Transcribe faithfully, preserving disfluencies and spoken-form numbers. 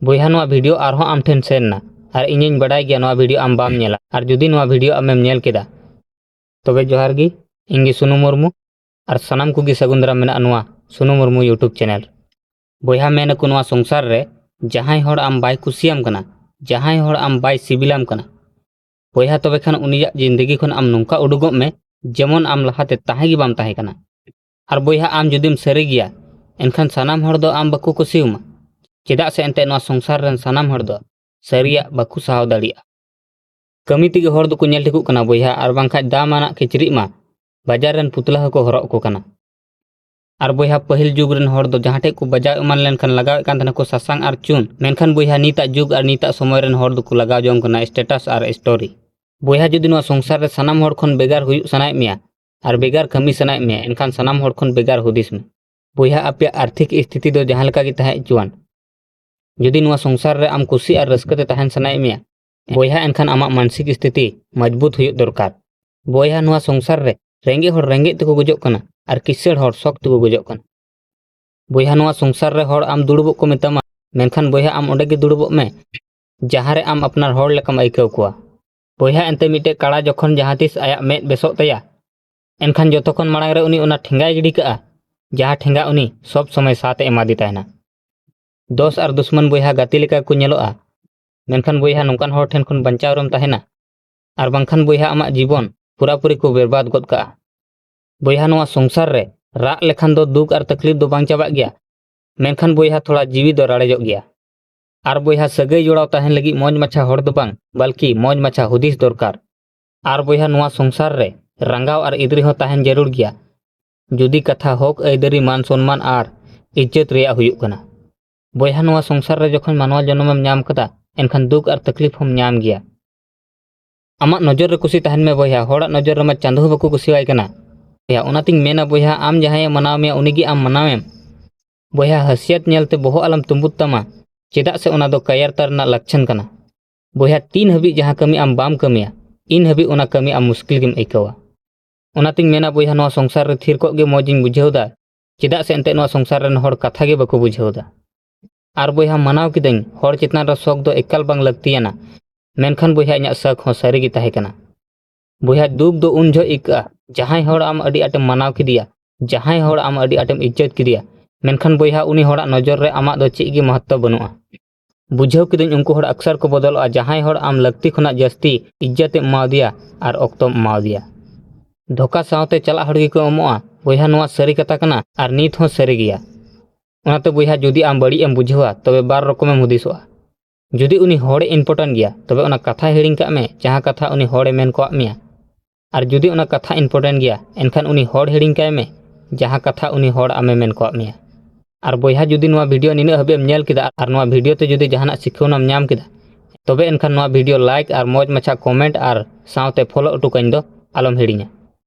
ᱵᱚᱭᱦᱟ, ᱱᱚᱣᱟ ᱵᱷᱤᱰᱤᱭᱳ ᱟᱨᱦᱚᱸ ᱟᱢ ᱴᱷᱮᱱ ᱥᱮᱱ ᱮᱱᱟ, ᱟᱨ ᱤᱧᱤᱧ ᱵᱟᱰᱟᱭ ᱜᱮᱭᱟ ᱱᱚᱣᱟ ᱵᱷᱤᱰᱤᱭᱳ ᱟᱢ ᱵᱟᱢ ᱧᱮᱞᱟ᱾ ᱟᱨ ᱡᱩᱫᱤ ᱱᱚᱣᱟ ᱵᱷᱤᱰᱤᱭᱳ ᱟᱢᱮᱢ ᱧᱮᱞ ᱠᱮᱫᱟ, ᱛᱚᱵᱮ ᱡᱚᱦᱟᱨ ᱜᱮ, ᱤᱧ ᱜᱮ ᱥᱩᱱᱩ ᱢᱩᱨᱢᱩ, ᱟᱨ ᱥᱟᱱᱟᱢ ᱠᱚᱜᱮ ᱥᱟᱹᱜᱩᱱ ᱫᱟᱨᱟᱢ ᱢᱮᱱᱟᱜᱼᱟ ᱱᱚᱣᱟ ᱥᱩᱱᱩ ᱢᱩᱨᱢᱩ YouTube ᱪᱮᱱᱮᱞ᱾ ᱵᱚᱭᱦᱟ, ᱢᱮᱱ ᱟᱠᱚ ᱱᱚᱣᱟ ᱥᱚᱝᱥᱟᱨ ᱨᱮ ᱡᱟᱦᱟᱸᱭ ᱦᱚᱲ ᱟᱢ ᱵᱟᱭ ᱠᱩᱥᱤᱭᱟᱢ ᱠᱟᱱᱟ, ᱡᱟᱦᱟᱸᱭ ᱦᱚᱲ ᱟᱢ ᱵᱟᱭ ᱥᱤᱵᱤᱞᱟᱢ ᱠᱟᱱᱟ, ᱵᱚᱭᱦᱟ, ᱛᱚᱵᱮ ᱠᱷᱟᱱ ᱩᱱᱤᱭᱟᱜ ᱡᱤᱱᱫᱮᱜᱤ ᱠᱷᱚᱱ ᱟᱢ ᱱᱚᱝᱠᱟ ᱩᱰᱩᱠᱚᱜ ᱢᱮ, ᱡᱮᱢᱚᱱ ᱟᱢ ᱞᱟᱦᱟᱛᱮ ᱛᱟᱦᱮᱸ ᱜᱮ ᱵᱟᱢ ᱛᱟᱦᱮᱸ ᱠᱟᱱᱟ᱾ ᱟᱨ ᱵᱚᱭᱦᱟ, ᱟᱢ ᱡᱩᱫᱤᱢ ᱥᱟᱹᱨᱤ ᱜᱮᱭᱟ, ᱮᱱᱠᱷᱟᱱ ᱥᱟᱱᱟᱢ ᱦᱚᱲ ᱫᱚ ᱟᱢ ᱵᱟᱠᱚ ᱠᱩᱥᱤᱣᱟᱢᱟ᱾ ᱪᱮᱫᱟᱜ ᱥᱮ ᱮᱱᱛᱮ ᱱᱚᱣᱟ ᱥᱚᱝᱥᱟᱨ ᱨᱮᱱ ᱥᱟᱱᱟᱢ ᱦᱚᱲ ᱫᱚ ᱥᱟᱹᱨᱤᱭᱟᱜ ᱵᱟᱠᱚ ᱥᱟᱦᱟᱣ ᱫᱟᱲᱮᱭᱟᱜᱼᱟ᱾ ᱠᱟᱹᱢᱤ ᱛᱮᱜᱮ ᱦᱚᱲ ᱫᱚᱠᱚ ᱧᱮᱞ ᱴᱷᱤᱠᱚᱜ ᱠᱟᱱᱟ ᱵᱚᱭᱦᱟ, ᱟᱨ ᱵᱟᱝᱠᱷᱟᱡ ᱫᱟᱢ ᱟᱱᱟᱜ ᱠᱤᱪᱨᱤᱡ ᱢᱟ ᱵᱟᱡᱟᱨ ᱨᱮᱱ ᱯᱩᱛᱞᱟᱹ ᱦᱚᱸᱠᱚ ᱦᱚᱨᱚᱜ ᱟᱠᱚ ᱠᱟᱱᱟ᱾ ᱟᱨ ᱵᱚᱭᱦᱟ, ᱯᱟᱹᱦᱤᱞ ᱡᱩᱜᱽ ᱨᱮᱱ ᱦᱚᱲ ᱫᱚ ᱡᱟᱦᱟᱸ ᱴᱷᱮᱡ ᱠᱚ ᱵᱟᱡᱟᱣ ᱮᱢᱟᱱ ᱞᱮᱱᱠᱷᱟᱱ ᱞᱟᱜᱟᱣᱮᱫ ᱠᱟᱱ ᱛᱟᱦᱮᱱᱟ ᱠᱚ ᱥᱟᱥᱟᱝ ᱟᱨ ᱪᱩᱱ, ᱢᱮᱱᱠᱷᱟᱱ ᱵᱚᱭᱦᱟ, ᱱᱤᱛᱟᱜ ᱡᱩᱜᱽ ᱟᱨ ᱱᱤᱛᱟᱜ ᱥᱚᱢᱚᱭ ᱨᱮᱱ ᱦᱚᱲ ᱫᱚᱠᱚ ᱞᱟᱜᱟᱣ ᱡᱚᱝ ᱠᱟᱱᱟ ᱥᱴᱮᱴᱟᱥ ᱟᱨ ᱥᱴᱳᱨᱤ᱾ ᱵᱚᱭᱦᱟ, ᱡᱩᱫᱤ ᱱᱚᱣᱟ ᱥᱚᱝᱥᱟᱨ ᱨᱮ ᱥᱟᱱᱟᱢ ᱦᱚᱲ ᱠᱷᱚᱱ ᱵᱷᱮᱜᱟᱨ ᱦᱩᱭᱩᱜ ᱥᱟᱱᱟᱭᱮᱫ ᱢᱮᱭᱟ ᱟᱨ ᱵᱷᱮᱜᱟᱨ ᱠᱟᱹᱢᱤ ᱥᱟᱱᱟᱭᱮᱫ ᱢᱮᱭᱟ, ᱮᱱᱠᱷᱟᱱ ᱥᱟᱱᱟᱢ ᱦᱚᱲ ᱠᱷᱚᱱ ᱵᱷᱮᱜᱟᱨ ᱦᱩᱫᱤᱥ ᱢᱮ᱾ ᱵᱚᱭᱦᱟ, ᱟᱯᱮᱭᱟᱜ ᱟᱨᱛᱷᱤᱠ ᱥᱛᱷᱤᱛᱤ ᱫᱚ ᱡᱟᱦᱟᱸ ᱞᱮᱠᱟ ᱜᱮ ᱛᱟᱦᱮᱸ ᱦᱚᱪᱚᱣᱟᱱ, ᱡᱩᱫᱤ ᱱᱚᱣᱟ ᱥᱚᱝᱥᱟᱨ ᱨᱮ ᱟᱢ ᱠᱩᱥᱤ ᱟᱨ ᱨᱟᱹᱥᱠᱟᱹ ᱛᱮ ᱛᱟᱦᱮᱱ ᱥᱟᱱᱟᱭᱮᱫ ᱢᱮᱭᱟ, ᱵᱚᱭᱦᱟ, ᱮᱱᱠᱷᱟᱱ ᱟᱢᱟᱜ ᱢᱟᱱᱥᱤᱠ ᱥᱛᱷᱤᱛᱤ ᱢᱚᱡᱽᱵᱩᱛ ᱦᱩᱭᱩᱜ ᱫᱚᱨᱠᱟᱨ᱾ ᱵᱚᱭᱦᱟ, ᱱᱚᱣᱟ ᱥᱚᱝᱥᱟᱨ ᱨᱮ ᱨᱮᱸᱜᱮᱡ ᱦᱚᱲ ᱨᱮᱸᱜᱮᱡ ᱛᱮᱠᱚ ᱜᱚᱡᱚᱜ ᱠᱟᱱᱟ ᱟᱨ ᱠᱤᱥᱟᱹᱬ ᱦᱚᱲ ᱥᱚᱠ ᱛᱮᱠᱚ ᱜᱚᱡᱚᱜ ᱠᱟᱱᱟ᱾ ᱵᱚᱭᱦᱟ, ᱱᱚᱣᱟ ᱥᱚᱝᱥᱟᱨ ᱨᱮ ᱦᱚᱲ ᱟᱢ ᱫᱩᱲᱩᱵᱚᱜ ᱠᱚ ᱢᱮᱛᱟᱢᱟ, ᱢᱮᱱᱠᱷᱟᱱ ᱵᱚᱭᱦᱟ, ᱟᱢ ᱚᱸᱰᱮ ᱜᱮ ᱫᱩᱲᱩᱵᱚᱜ ᱢᱮ, ᱡᱟᱦᱟᱸ ᱨᱮ ᱟᱢ ᱟᱯᱱᱟᱨ ᱦᱚᱲ ᱞᱮᱠᱟᱢ ᱟᱹᱭᱠᱟᱹᱣ ᱠᱚᱣᱟ᱾ ᱵᱚᱭᱦᱟ, ᱮᱱᱛᱮ ᱢᱤᱫᱴᱮᱡ ᱠᱟᱲᱟ ᱡᱚᱠᱷᱚᱱ ᱡᱟᱦᱟᱸ ᱛᱤᱥ ᱟᱭᱟᱜ ᱢᱮᱫ ᱵᱮᱥᱚᱜ ᱛᱟᱭᱟ, ᱮᱱᱠᱷᱟᱱ ᱡᱚᱛᱚ ᱠᱷᱚᱱ ᱢᱟᱲᱟᱝ ᱨᱮ ᱩᱱᱤ ᱚᱱᱟ ᱴᱷᱮᱸᱜᱟᱭ ᱜᱤᱰᱤ ᱠᱟᱜᱼᱟ, ᱡᱟᱦᱟᱸ ᱴᱷᱮᱸᱜᱟ ᱩᱱᱤ ᱥᱚᱵ ᱥᱚᱢᱚᱭ ᱥᱟᱛ ᱮ ᱮᱢᱟᱫᱮ ᱛᱟᱦᱮᱱᱟ᱾ ᱫᱚᱥ ᱟᱨ ᱫᱩᱥᱢᱚᱱ ᱵᱚᱭᱦᱟ ᱜᱟᱛᱮ ᱞᱮᱠᱟ ᱠᱚ ᱧᱮᱞᱚᱜᱼᱟ, ᱢᱮᱱᱠᱷᱟᱱ ᱵᱚᱭᱦᱟ, ᱱᱚᱝᱠᱟᱱ ᱦᱚᱲ ᱴᱷᱮᱱ ᱠᱷᱚᱱ ᱵᱟᱧᱪᱟᱣ ᱨᱮᱢ ᱛᱟᱦᱮᱱᱟ, ᱟᱨ ᱵᱟᱝᱠᱷᱟᱱ ᱵᱚᱭᱦᱟ, ᱟᱢᱟᱜ ᱡᱤᱵᱚᱱ ᱯᱩᱨᱟᱹᱯᱩᱨᱤ ᱠᱚ ᱵᱮᱨᱵᱟᱫ ᱜᱚᱫ ᱠᱟᱜᱼᱟ᱾ ᱵᱚᱭᱦᱟ, ᱱᱚᱣᱟ ᱥᱚᱝᱥᱟᱨ ᱨᱮ ᱨᱟᱜ ᱞᱮᱠᱷᱟᱱ ᱫᱚ ᱫᱩᱠ ᱟᱨ ᱛᱟᱠᱞᱤᱯ ᱫᱚ ᱵᱟᱝ ᱪᱟᱵᱟᱜ ᱜᱮᱭᱟ, ᱢᱮᱱᱠᱷᱟᱱ ᱵᱚᱭᱦᱟ, ᱛᱷᱚᱲᱟ ᱡᱤᱣᱤ ᱫᱚ ᱨᱟᱲᱮᱡᱚᱜ ᱜᱮᱭᱟ᱾ ᱟᱨ ᱵᱚᱭᱦᱟ, ᱥᱟᱹᱜᱟᱹᱭ ᱡᱚᱲᱟᱣ ᱛᱟᱦᱮᱱ ᱞᱟᱹᱜᱤᱫ ᱢᱚᱡᱽ ᱢᱟᱪᱷᱟ ᱦᱚᱲ ᱫᱚ ᱵᱟᱝ, ᱵᱟᱞᱠᱤ ᱢᱚᱡᱽ ᱢᱟᱪᱷᱟ ᱦᱩᱫᱤᱥ ᱫᱚᱨᱠᱟᱨ᱾ ᱟᱨ ᱵᱚᱭᱦᱟ, ᱱᱚᱣᱟ ᱥᱚᱝᱥᱟᱨ ᱨᱮ ᱨᱟᱸᱜᱟᱣ ᱟᱨ ᱤᱫᱽᱨᱟᱹ ᱦᱚᱸ ᱛᱟᱦᱮᱱ ᱡᱟᱹᱨᱩᱲ ᱜᱮᱭᱟ, ᱡᱩᱫᱤ ᱠᱟᱛᱷᱟ ᱦᱚᱠ ᱟᱹᱭᱫᱟᱹᱨᱤ, ᱢᱟᱱ ᱥᱚᱱᱢᱟᱱ ᱟᱨ ᱤᱡᱽᱡᱚᱛ ᱨᱮᱭᱟᱜ ᱦᱩᱭᱩᱜ ᱠᱟᱱᱟ᱾ ᱵᱚᱭᱦᱟ, ᱱᱚᱣᱟ ᱥᱚᱝᱥᱟᱨ ᱨᱮ ᱡᱚᱠᱷᱚᱱ ᱢᱟᱱᱣᱟ ᱡᱚᱱᱚᱢᱮᱢ ᱧᱟᱢ ᱠᱟᱫᱟ, ᱮᱱᱠᱷᱟᱱ ᱫᱩᱠ ᱟᱨ ᱛᱟᱠᱞᱤᱯ ᱦᱚᱸᱢ ᱧᱟᱢ ᱜᱮᱭᱟ᱾ ᱟᱢᱟᱜ ᱱᱚᱡᱚᱨ ᱨᱮ ᱠᱩᱥᱤ ᱛᱟᱦᱮᱱ ᱢᱮ ᱵᱚᱭᱦᱟ, ᱦᱚᱲᱟᱜ ᱱᱚᱡᱚᱨ ᱨᱮᱢᱟ ᱪᱟᱸᱫᱚ ᱦᱚᱸ ᱵᱟᱠᱚ ᱠᱩᱥᱤᱣᱟᱭ ᱠᱟᱱᱟ᱾ ᱵᱚᱭᱦᱟ, ᱚᱱᱟᱛᱤᱧ ᱢᱮᱱᱟ ᱵᱚᱭᱦᱟ, ᱟᱢ ᱡᱟᱦᱟᱸᱭᱮ ᱢᱟᱱᱟᱣ ᱢᱮᱭᱟ, ᱩᱱᱤᱜᱮ ᱟᱢ ᱢᱟᱱᱟᱣᱮᱢ᱾ ᱵᱚᱭᱦᱟ, ᱦᱟᱹᱥᱤᱭᱟᱛ ᱧᱮᱞᱛᱮ ᱵᱚᱦᱚᱜ ᱟᱞᱚᱢ ᱛᱩᱢᱵᱩᱫ ᱛᱟᱢᱟ, ᱪᱮᱫᱟᱜ ᱥᱮ ᱚᱱᱟ ᱫᱚ ᱠᱟᱭᱟᱨᱛᱟ ᱨᱮᱱᱟᱜ ᱞᱟᱪᱷᱚᱱ ᱠᱟᱱᱟ᱾ ᱵᱚᱭᱦᱟ, ᱛᱤᱱ ᱦᱟᱹᱵᱤᱡ ᱡᱟᱦᱟᱸ ᱠᱟᱹᱢᱤ ᱟᱢ ᱵᱟᱢ ᱠᱟᱹᱢᱤᱭᱟ, ᱤᱱ ᱦᱟᱹᱵᱤᱡ ᱚᱱᱟ ᱠᱟᱹᱢᱤ ᱟᱢ ᱢᱩᱥᱠᱤᱞ ᱜᱮᱢ ᱟᱹᱭᱠᱟᱹᱣᱟ᱾ ᱚᱱᱟᱛᱤᱧ ᱢᱮᱱᱟ ᱵᱚᱭᱦᱟ, ᱱᱚᱣᱟ ᱥᱚᱝᱥᱟᱨ ᱨᱮ ᱛᱷᱤᱨ ᱠᱚᱜ ᱜᱮ ᱢᱚᱡᱽ ᱤᱧ ᱵᱩᱡᱷᱟᱹᱣ ᱫᱟ, ᱪᱮᱫᱟᱜ ᱥᱮ ᱮᱱᱛᱮ ᱱᱚᱣᱟ ᱥᱚᱝᱥᱟᱨ ᱨᱮᱱ ᱦᱚᱲ ᱠᱟᱛᱷᱟ ᱜᱮ ᱵᱟᱠᱚ ᱵᱩᱡᱷᱟᱹᱣ ᱫᱟ᱾ ᱟᱨ ᱵᱚᱭᱦᱟ, ᱢᱟᱱᱟᱣ ᱠᱤᱫᱟᱹᱧ, ᱦᱚᱲ ᱪᱮᱛᱟᱱ ᱨᱮ ᱥᱚᱠ ᱫᱚ ᱮᱠᱟᱞ ᱵᱟᱝ ᱞᱟᱹᱠᱛᱤᱭᱟᱱᱟ᱾ ᱢᱮᱱᱠᱷᱟᱱ ᱵᱚᱭᱦᱟ, ᱤᱧᱟᱹᱜ ᱥᱟᱹᱠ ᱦᱚᱸ ᱥᱟᱹᱨᱤ ᱜᱮ ᱛᱟᱦᱮᱸ ᱠᱟᱱᱟ᱾ ᱵᱚᱭᱦᱟ, ᱫᱩᱠ ᱫᱚ ᱩᱱ ᱡᱚᱦᱚᱜ ᱟᱹᱭᱠᱟᱹᱜᱼᱟ, ᱡᱟᱦᱟᱸᱭ ᱦᱚᱲ ᱟᱢ ᱟᱹᱰᱤ ᱟᱸᱴᱮᱢ ᱢᱟᱱᱟᱣ ᱠᱮᱫᱮᱭᱟ, ᱡᱟᱦᱟᱸᱭ ᱦᱚᱲ ᱟᱢ ᱟᱹᱰᱤ ᱟᱸᱴᱮᱢ ᱤᱡᱽᱡᱚᱛ ᱠᱮᱫᱮᱭᱟ, ᱢᱮᱱᱠᱷᱟᱱ ᱵᱚᱭᱦᱟ, ᱩᱱᱤ ᱦᱚᱲᱟᱜ ᱱᱚᱡᱚᱨ ᱨᱮ ᱟᱢᱟᱜ ᱫᱚ ᱪᱮᱫ ᱜᱮ ᱢᱚᱦᱚᱛᱛᱚ ᱵᱟᱹᱱᱩᱜᱼᱟ᱾ ᱵᱩᱡᱷᱟᱹᱣ ᱠᱤᱫᱟᱹᱧ, ᱩᱱᱠᱩ ᱦᱚᱲ ᱟᱠᱥᱟᱨ ᱠᱚ ᱵᱚᱫᱚᱞᱚᱜᱼᱟ, ᱡᱟᱦᱟᱸᱭ ᱦᱚᱲ ᱟᱢ ᱞᱟᱹᱠᱛᱤ ᱠᱷᱚᱱᱟᱜ ᱡᱟᱹᱥᱛᱤ ᱤᱡᱽᱡᱚᱛ ᱮᱢ ᱮᱢᱟᱣᱟᱫᱮᱭᱟ ᱟᱨ ᱚᱠᱛᱚᱢ ᱮᱢᱟᱣᱟᱫᱮᱭᱟ᱾ ᱫᱷᱳᱠᱟ ᱥᱟᱶᱛᱮ ᱪᱟᱞᱟᱜ ᱦᱚᱲ ᱜᱮᱠᱚ ᱮᱢᱚᱜᱼᱟ᱾ ᱵᱚᱭᱦᱟ, ᱱᱚᱣᱟ ᱥᱟᱹᱨᱤ ᱠᱟᱛᱷᱟ ᱠᱟᱱᱟ ᱟᱨ ᱱᱤᱛ ᱦᱚᱸ ᱥᱟᱹᱨᱤ ᱜᱮᱭᱟ᱾ ᱚᱱᱟᱛᱮ ᱵᱚᱭᱦᱟ, ᱡᱩᱫᱤ ᱟᱢ ᱵᱟᱹᱲᱤᱡ ᱮᱢ ᱵᱩᱡᱷᱟᱹᱣᱟ, ᱛᱚᱵᱮ ᱵᱟᱨ ᱨᱚᱠᱚᱢᱮᱢ ᱦᱩᱫᱤᱥᱚᱜᱼᱟ᱾ ᱡᱩᱫᱤ ᱩᱱᱤ ᱦᱚᱲᱮ important ᱜᱮᱭᱟ, ᱛᱚᱵᱮ ᱚᱱᱟ ᱠᱟᱛᱷᱟ ᱦᱤᱲᱤᱧ ᱠᱟᱜ ᱢᱮ, ᱡᱟᱦᱟᱸ ᱠᱟᱛᱷᱟ ᱩᱱᱤ ᱦᱚᱲᱮ ᱢᱮᱱ ᱠᱟᱜ ᱢᱮᱭᱟ᱾ ᱟᱨ ᱡᱩᱫᱤ ᱚᱱᱟ ᱠᱟᱛᱷᱟ important ᱜᱮᱭᱟ, ᱮᱱᱠᱷᱟᱱ ᱩᱱᱤ ᱦᱚᱲ ᱦᱤᱲᱤᱧ ᱠᱟᱭ ᱢᱮ, ᱡᱟᱦᱟᱸ ᱠᱟᱛᱷᱟ ᱩᱱᱤ ᱦᱚᱲ ᱟᱢᱮ ᱢᱮᱱ ᱠᱟᱜ ᱢᱮᱭᱟ᱾ ᱟᱨ ᱵᱚᱭᱦᱟ, ᱡᱩᱫᱤ ᱱᱚᱣᱟ video ᱱᱤᱱᱟᱹᱜ ᱦᱟᱹᱵᱤᱡ ᱮᱢ ᱧᱮᱞ ᱠᱮᱫᱟ ᱟᱨ ᱱᱚᱣᱟ video ᱛᱮ ᱡᱩᱫᱤ ᱡᱟᱦᱟᱱᱟᱜ ᱥᱤᱠᱷᱟᱹᱣᱱᱟᱢ ᱧᱟᱢ ᱠᱮᱫᱟ, ᱛᱚᱵᱮ ᱮᱱᱠᱷᱟᱱ ᱱᱚᱣᱟ video like ᱟᱨ ᱢᱚᱡᱽ ᱢᱟᱪᱷᱟ comment ᱟᱨ ᱥᱟᱶᱛᱮ follow ᱦᱚᱴᱚ ᱠᱟᱹᱧ ᱫᱚ ᱟᱞᱚᱢ ᱦᱤᱲᱤᱧᱟ᱾